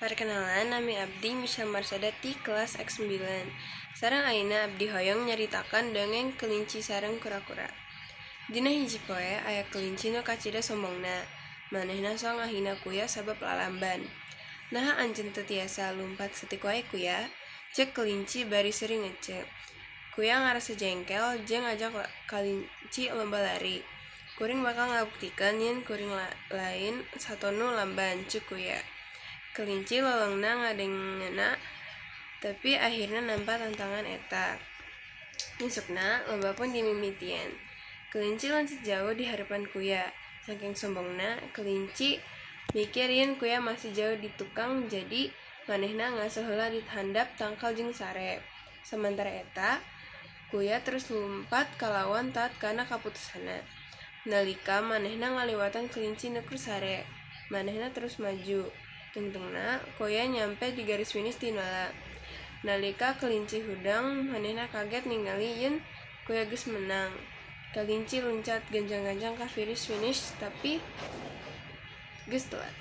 Perkenalan, nami abdi Michelle Marsada ti kelas X9. Sareng ayeuna abdi hoyong nyaritakeun dongeng Kelinci sareng Kura-kura. Dina hiji poe aya kelinci nu kacida sombongna. Manehna sok ngahina kuya sabab lalamban. "Naha anjeun teu tiasa lumpat saeutik wae, Kuya?" cek kelinci bari seuri ngece. Kuya ngarasa jengkel jeung ngajak kalinci lomba lari. "Kuring bakal ngabuktikeun yen kuring lain sato nu lamban," cek kuya. Kelinci lolongna ngadengena tapi ahirna nampa tantangan eta. Isukna lomba pun dimimitian. Kelinci loncat jauh di hareupan kuya. Saking sombongna, kelinci mikir yen kuya masih jauh di tukang, jadi manehna ngaso heula di handap tangkal jeung sare. Samantara eta, kuya terus lumpat kalawan taat kana kaputusanna. Nalika manehna ngaliwatan kelinci nu keur sare, manehna terus maju. Tungtungna, kuya nyampe di garis finish tinala. Nalika kelinci hudang, manehna kaget ningali yen kuya geus menang. Kelinci luncat gancang-gancang ka garis finish, tapi geus telat.